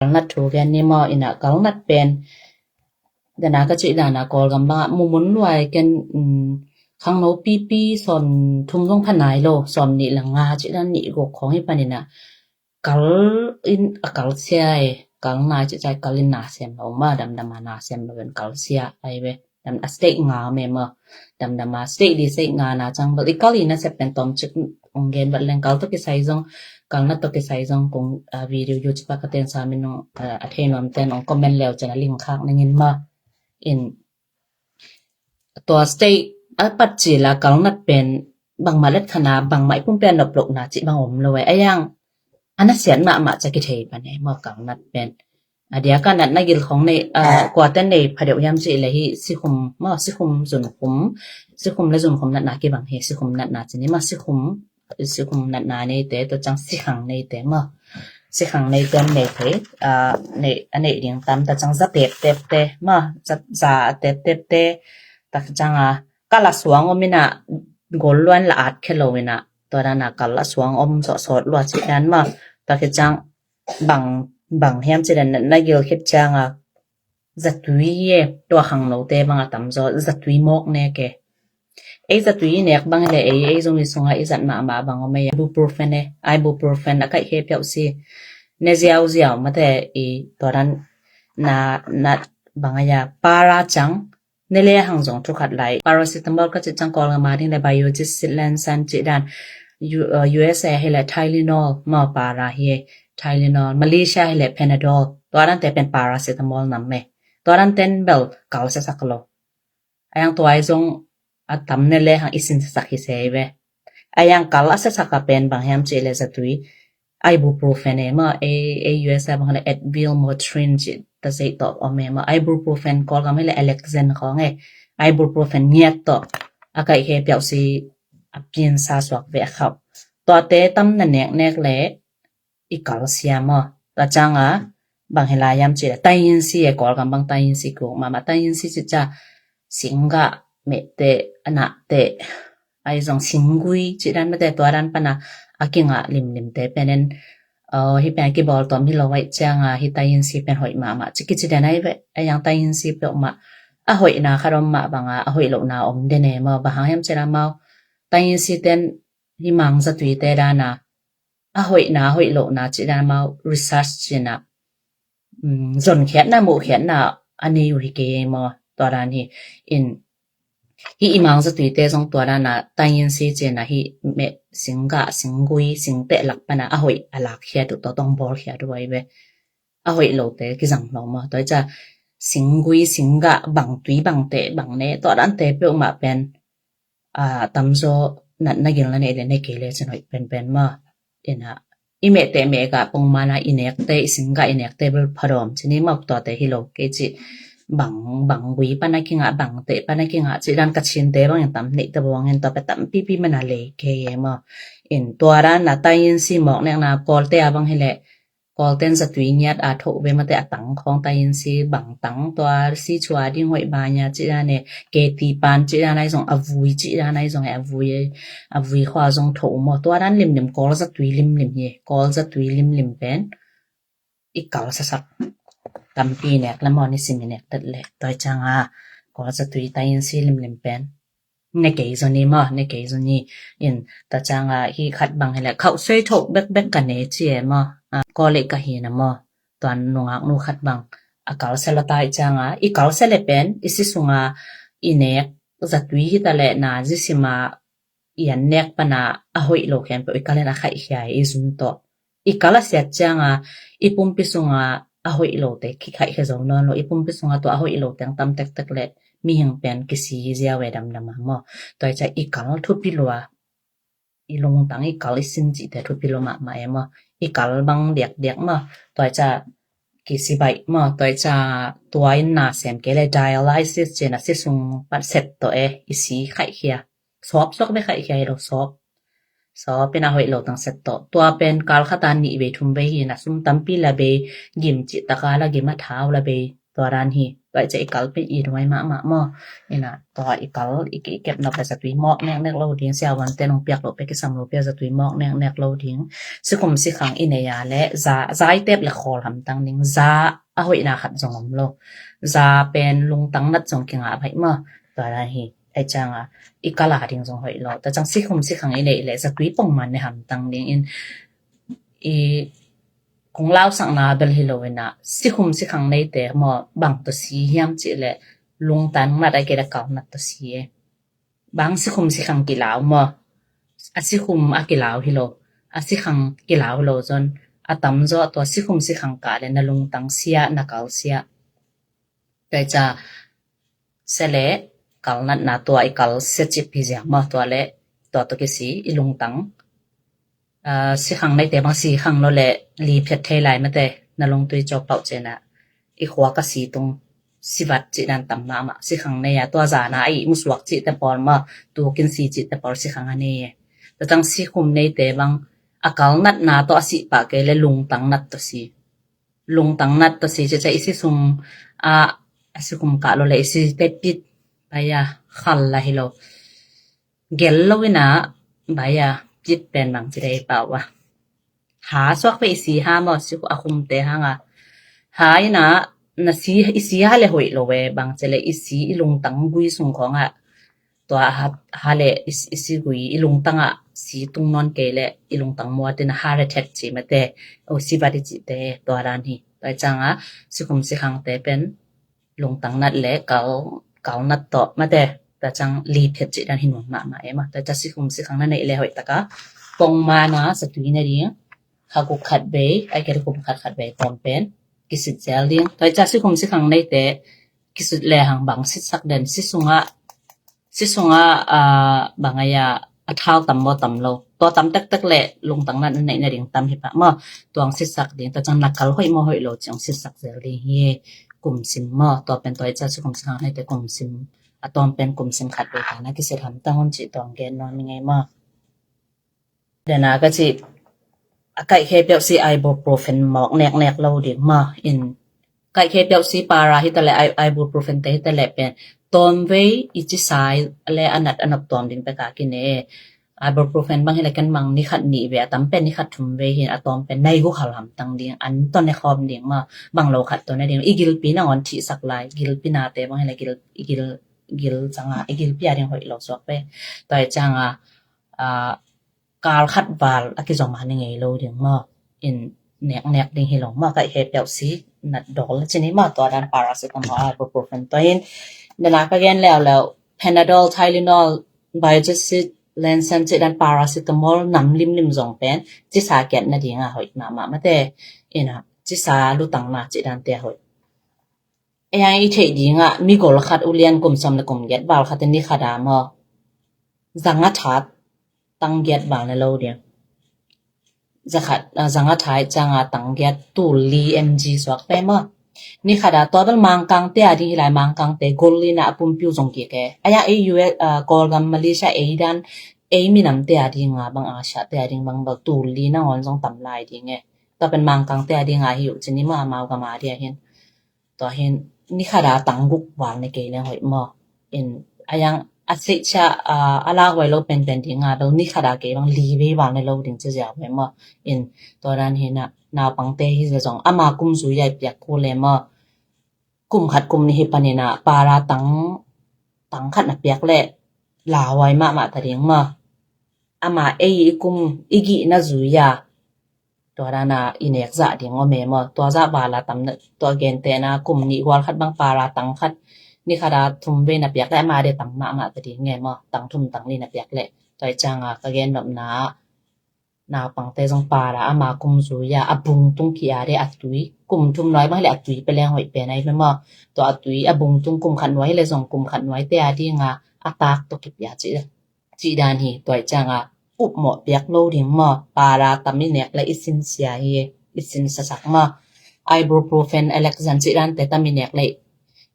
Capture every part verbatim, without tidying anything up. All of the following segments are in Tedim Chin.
Kalnat thu gen ni maw, ina kalnat pen dana ka cih dana Kawlgam bangah mumun luai ken, um, khangno pipi sawm thum zong pha nai lo, sawm nih le nga cih dan nih guk khawng hi paninah kal in a kal sia e, kal nai cih cai kal in na sem lo ma, damdama na sem lo in kal sia ai ve. Dam a state nga me maw, damdama state di state nga na cang bel i kal i na sep pen tom cik ong gen bat leng kal to kisai zong, kal na to kisai zong kong, ah, video YouTube ka ten sa min ong, ah, a thei nuam ten ong comment leu cen a ling khak ningin ma. In tua state a pat ci la kal nat pen bangmah let khana bangmah i pumpi a nop lo na ci bang om lo e. A yang a na siat mahmah ca kithei pan e maw kal nat pen. A dia ka natna gil khong nei, ah, kuaten nei phadeuh hiam cih le hi sikhum maw, sikhum zunkhum, sikhum le zunkhum natna kibang hi, sikhum natna cini maw, sikhum, sikhum natna neite, tua cang sikhang neite maw. Sikhang neite nei phei, ah, nei, a neih ding tam, tua cang za teptepte maw, za, za a teptepte, tua cang a kal a suang om ina gol luan la at khe lo ina, tua dana kal a suang om sawt lua cih dan maw, tua cang bang, bang hiam cih dan natna gil khit cianga zatui e, tua khangnote bang a tamzaw zatui mawk nek e. Ei zatui i nek bang le ei, ei Zomi sunga i zat mahmah bang om ei, ibuprofen e, ibuprofen a kaih khe piauh si. Ne ziauziau mate i tua dan na, na bang a ya para cang, ne le hang zong thu khat lai. Paracetamol ka cih cang Kawlgam a ding le Biogest, Sitlan, San cih dan, U-, uh, U S A hi le Tylenol maw para hi e, Tylenol, Malaysia hi le Panadol. Tua dante pen paracetamol nam e. Tua danten bel kal siasak lo. A yang tua i zong a tam ne le hang i sin siasak hi se ve. A yang kal a siasak a pen bang hiam cih le zatui ibuprofen e maw, ei, ei U S A bang le Advil, Motrin cih ta zei tawh om e maw, ibuprofen Kawlgam hi le Alexan khawng e, ibuprofen ngiat tawh a kaih khe piauh si a pian sa suak ve a khauh. Tuate tam na neknek le i kal sia maw. Tua canga bang hi lai hiam cih le tainsi e, Kawlgam bang tainsi kuk mahmah, tainsi cih ca singgah mehte, a nahte, ai zong singgui cih dan mate tua dan pana a kingah limlimte penen, uh, hi pen kibawl tuam hi lo aih cianga hi tainsi pen hoih mahmah cih kici den ai ve. A yang tainsi peuhmah a hoihna khat om mah banga a hoih lohna om den e maw, bang hang hiam cih le amau tainsi ten hi mang zatuite dana a hoihna a hoih lohna cih dan amau research cina, um, zonkhiatna muhkhiatna a nei uh hi kei maw, tua dan hi in hi i mang zatuite zong tua dana tainsi cina hi meh singgah, singgui, singteh lak pana a hoih a lakkhiat uh, tua tong bawlkhiat uh ai ve. A hoih lote kizang lo maw, tua i ca singgui, singgah, bangtui, bangteh, bangne, tua dante peuhmah pen a, tamzaw natna gil na neih le ne kei le cin hoih penpen maw. Ina i mehte mehgah pongmana i nekte, i singgah i nekte bel phadawm cini maw, tuate hi lo kei cih bang, banggui pana kingah, bangteh pana kingah cih dan ka cinte bangin tam neihte bawngin tua pe tampipi mana lei kei e maw. In tua dana tainsi mawk nekna Kawlte a bang hi le Kawlten zatui ngiat a thoh ve mate a tang khawng tainsi bang tang tua si chua ding hoih banya cih dan e, keti pan cih dan ai zong a vui cih dan ai zong e, a vui, a vui khua zong thoh maw, tua dan limlim Kawl zatui limlim hi, Kawl zatui limlim pen i kal sasak tampi nek le maw, ni simi nek tet le, tua i canga Kawl zatui tainsi limlim pen ne kei zoni maw, ne kei zoni. In ta canga hi khat bang hi le khauh soi thoh bekbek ka ne ci e maw, a, Kawl lei ka hi na maw, tuan nungak nu khat bang a kal sela ta i canga, i kal sele pen i si sunga i nek zatui hi ta le na zi sima i an nek pana a hoih lo khempeuh i kal in a khaihkhia i zun tawh. I kal a siat cianga i pumpi sunga a hoih lote kikhaihkhia zo nawn lo, i pumpi sunga tua a hoih lo teng tam tektek le mihing pen kisi ziau e damdam a maw. Tua i ca i kal thupi lua, i lungtang i kal i sin cihte thupi lua mahmah e maw. I kal bang diakdiak maw, tua i ca kisi baih maw, tua i ca tua in na sem kei le dialysis cina si sung pat set tawh e, i si khaihkhia. Sawp suak be khaihkhia i lo sawp. Sawp in a hoih lo tang set tawh. Tua pen kal khata nih vei thum vei hi na, sum tampi la bei, gim cih taka la gim a thau la bei. Tua dan hi, tua i ciang i kal pen i nuai mahmah maw. Ina tua i kal i kep nop le zatui mawk neknek lo ding, siavuante nong piak lo pia kisam lo pia zatui mawk neknek lo ding. Sikhum sikhang i nei a le za i tep le khawl hamtang ding, za a hoihna khat zong om lo. Za pen lungtang nat zong kingah bai maw. Tua dan hi. Ai cianga i kal a ding zong hoih lo. Tua ciang sikhum sikhang i neih le zatui pongman ne hamtang dingin i kong lausakna bel hi lo ina sikhum sikhang neite maw bang tawh si hiam cih le lungtang nat a kei le kal nat tawh si e. Bang sikhum sikhang kilau maw. A sikhum a kilau hi lo. A sikhang kilau hi lo zon a tamzaw tua sikhum sikhang kah le na lungtang sia na kal sia. Tua i ciang sia le kal natna tua i kal sia cip hi ziang maw tua le tua tua kisi i lungtang. Sikhang neite bang sikhang lo le li phiat thei lai mate na lungtui cawk pauh cena i khua ka si tung sivat cih dan tam mahmah sikhang nei a tua zana a i musuak cihte pawl maw tukin si cihte pawl sikhang a nei e. Tua ciang sikhum neite bang a kal natna tawh a sih pah kei le lungtang nat tawh si. Lungtang nat tawh si cica i si sung a a sikhum kah lo le i si te pit baya khal la hi lo. Gel lo ina baya pit pen bang ci dei pau a ha suak pe i si ha maw si a khumte hanga ha ina na si i si ha le hoih lo e bang ci le i si i lungtang gui sung khawngah tua ha le i si gui i lungtangah si tung nawn kei le i lungtang muatin a heart attack ci mate o sivat i cihte tua dan hi. Tua i cianga sikhum sikhangte pen lungtang nat le kal nat tawh mate tua ciang li phiat cih dan hi nuam mahmah e maw. Tua i ciang sikhum sikhang na neih le hoih taka pongmana zatui na ding kha guk khat vei ai kei le kum khat khat vei tawm pen kisit zel ding. Tua i ciang sikhum sikhang neite kisut le hang bang sitsak den si sungah si sungah bang ai a a thal tam maw tam lo tua tam tektek le lungtang nat na neih na ding tam hi pah maw. Tuang sitsak ding tua ciang na kal hoih maw hoih lo ciang sitsak zel ding hi. Kum sim maw tua pen tua i ciang sikhum sikhang neite kum sim a tawm pen kum sim khat vei ta na kisit hamtang un cih tuang gen nuam i ngei maw. Dena ka cih a kaihkhei peuh si ibuprofen mawk neknek lo ding maw in kaihkhei peuh si para hi ta le ibuprofen te hi ta le pen tawm vei i ci sai le a nat a nop tawm ding peka kine. Ibuprofen bang hi le ken mang ni khat nih vei a tam pen ni khat thum vei hin a tawm pen nai gu khal hamtang ding an tawh ne khawm ding maw bang lo khat tawh ne ding i gilpi nangawn thihsak lai gilpi nate bang hi le gil i gil gil canga i gilpi a ding hoih lo suak pe. Tua i cianga kal khat val a kizom a ni ngei lo ding maw in neknek ding hi lo maw kaihkhei peuh si nat dol cini maw tua dan paracetamol ibuprofen tua in dena ka gen leuleu Panadol, Tylenol, Biogesic, Lensen cih dan paracetamol nam limlim zong pen cisa kiat na dinga hoih mahmah mate ina cisa lutang na cih dan te a hoih. Ei ang i theih dingah mi gol khat ulian kum sawm le kum giat val khat in ni khat a maw zanga that tang giat val ne lo ding. Zakhat zanga that canga tang giat tul li mg suak pe maw. Ni khat a tua bel mangkang te a ding hi lai mangkang te gol li na a pumpiu zong kik e. Ai ang ei us Kawlgam Malaysia ei dan ei minam te a dinga bang Asia te a ding bang bel tul li nangawn zong tam lai ding e. Tua pen mangkang te a dinga hi uh cini maw amau gam a dia hin. Tua hin ni khat a tang guk val ne kei leng hoih maw in a yang a seih cia a la huai lo penpen dinga bel ni khat a kei bang li vei val ne lo ding ci ziau ve maw in tua dan hin a naupangte hi zia zong ama kum zui a i piak ku le maw kum khat kum ni hi panin a para tang tang khat na piak le la huai mahmah ta ding maw ama ei i kum i gih na zui a tua dana i nek zah ding om e maw tua zah vala tam tua gentena kum nih gual khat bang para tang khat ni khat a thum vei na piak le ama de tang mahmah ta ding e maw tang thum tang li na piak le tua i canga ka gen nopna naupangte zong para ama kum zui a a bung tung ki a de a tui kum thum nuai bang le a tui pe leng hoih pe nai pe maw tua a tui a bung tung kum khat nuai le zong kum khat nuai te a dinga a tak to kipia ci cih dan hi tua i canga upmawh piak lo ding maw para tam i nek le i sin sia hi i sin sasak maw ibuprofen Alexan cih dan te tam i nek le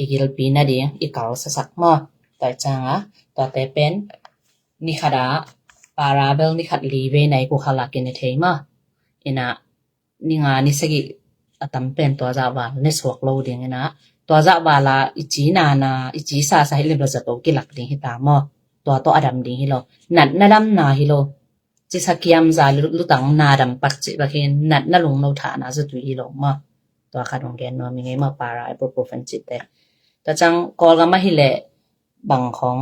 i gilpi na ding i kal sasak maw tua i canga tuate pen ni khat a para bel ni khat li vei nai ku khala kine thei maw ina ni nga ni sagih a tam pen tua zah val ne suak lo ding ina, tua zah val a i ci nana i ci sasa hi lem lo zato kilak ding hi ta maw. Tua tawh a dam ding hi lo, natna damna hi lo. Cisa kiamza lutang na dam pak cih bak hi, natna lungno thahna zatui hi lo maw. Tua khat hong gen nuam ing ei maw, para ibuprofen cihte. Tua ciang Kawlgam ahih leh bang khong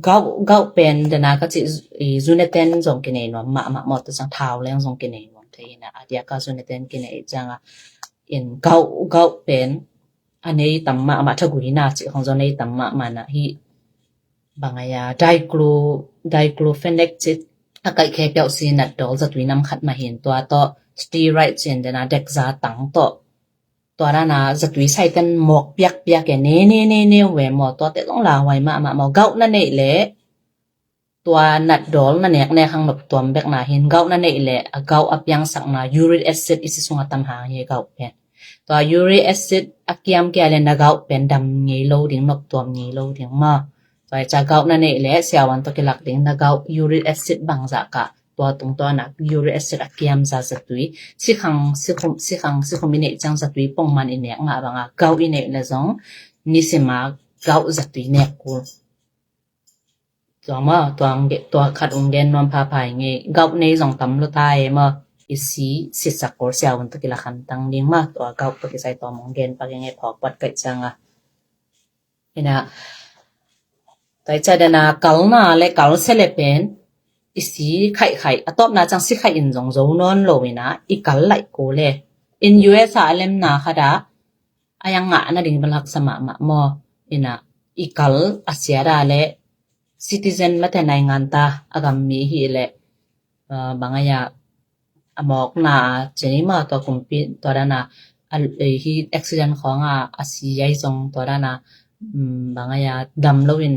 gauh, gauh pen dena ka cih, i, zuneten zong kinei nuam mahmah maw, tua ciang thau leng zong kinei nuam thei ina, a diaka zuneten kinei cianga in gauh, gauh pen a nei tam mahmah, thaguina cih khong zong nei tam mahmah na hi. Bang a ya, diclo, diclofenac cih a kaih khe piauh si natdawl zatui nam khat mah hin, tua tawh steroid cih dena dekza tang tawh tua dana zatui saiten mawk piakpiak e, ne ne ne ne we maw, tuate zong lauhuai mahmah maw. Gauh na neih leh tua natdawl na neknek hang noptuam bekna hin, gauh na neih leh a gauh a piangsakna uric acid i si sunga tam hang hi gauh pen. Tua uric acid a kiam kia leh na gauh pen dam ngei lo ding, noptuam ngei lo ding maw. Tua hi ca gauh na neih leh siavuan tawh kilak ding, na gauh uric acid bangzah kah, tua tungtawna uric acid a kiamza zatui, sikhang sikhum, sikhang sikhum i neih ciang zatui pongman i nek ngah banga gauh i neih leh zong nisima gauh zatui nek kul. Tua maw, tua, tua khat hong gen nuam phapha ing ei. Gauh nei zong tam lo ta e maw. I si, sisak kul siavuan tawh kilak hamtang ding maw. Tua gauh tawh kisai tua hong gen pak ing ei, phawk pat kaih cianga. Ina, tua hi ca dena kalna le kalsia le pen i si khaihkhaih, a tawpna ciang si khaih in zong zo nawn lo ina, i kal laih kul e. In U S a a lemna khat ah a yang ngah nading bel haksa mahmah maw. Ina, i kal a siat a leh citizen mate naingan ta a gam mi hi leh, ah, bang a ya, a mawkna cini maw, tua kumpi tua dana a, eh, hi accident khawng a a si ai zong tua dana, mm, bang a ya, dam loin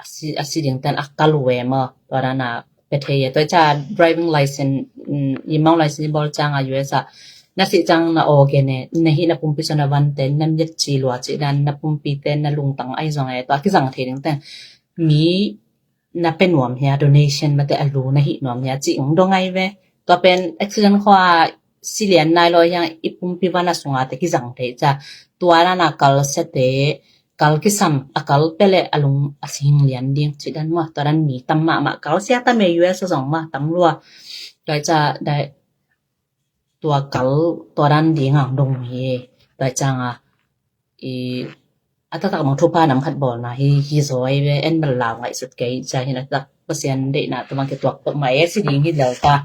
a si, a si ding ten a kal uh e maw, tua dana pe thei e. Tua hi ca driving license, mm, i mawng license i bawl cianga U S a na sih ciang na aw gen e, na hih na pumpi sung na vante na miat ci lua cih dan, na pumpite na lungtang ai zong e, tua kizang thei ding ten mi na pe nuam hia, donation mate a lu na hih nuam hia cih hong dong ai ve. Tua pen accident khua si lian nai lo hiang i pumpi vana sunga te kizang thei ca. Tua dana kalsiate, kal kisam, a kal pia leh a lung a sing lian ding cih dan maw. Tua dan mi tam mahmah, kalsia tam e U S a zong maw, tam lua. Tua hi ca dai tua kal, tua dan ding ang dong hi. Tua hi cianga i a taktak bang thupha nam khat bawlna hi, hi zaw ai ve, en bel lau ngaihsut kei, cia hi na tak Pasian deihna tua bang kituak peuhmah e, si ding hi lel ta.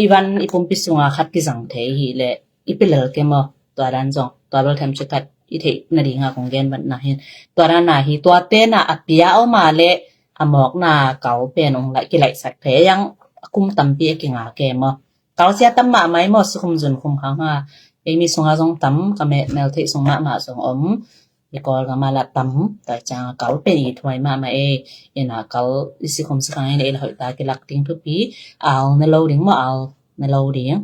I van i pumpi sunga khat kizang thei hi leh i pe lel ke maw, tua dan zong, tua bel them ci khat i theih nadinga kong gen vatna hin. Tua dan a hi, tua tena a pia om a leh a mawkna kal pen hong laih, kilaihsak thei ang, a kum tampi a kinga ke maw. Kalsia tam mahmah i maw, sikhum zunkhum khang ha. Ei mi sunga zong tam, ka mel theih sung mahmah zong om. I Kawlgam a la tam, tua cianga kal pen i thuai mahmah e. Ina kal i sikhum sikhang in ei la hoih ta kilak ding thupi. Al ne lo ding maw, al ne lo ding.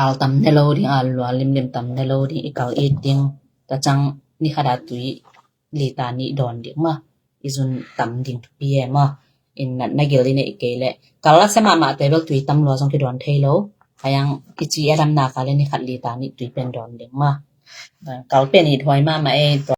Al tam ne lo ding, al lua limlim tam ne lo ding, i kal it ding. Tua ciang ni khat a tui lita nih dawn ding maw. I zun tam ding thupi e maw. In natna gil i neih kei leh kal a sia mahmah te bel tui tam lua zong kidawn thei lo. Kayang i ci a damna ka leh ni khat lita nih tui pen dawn ding maw. Kal pen i thuai mahmah e.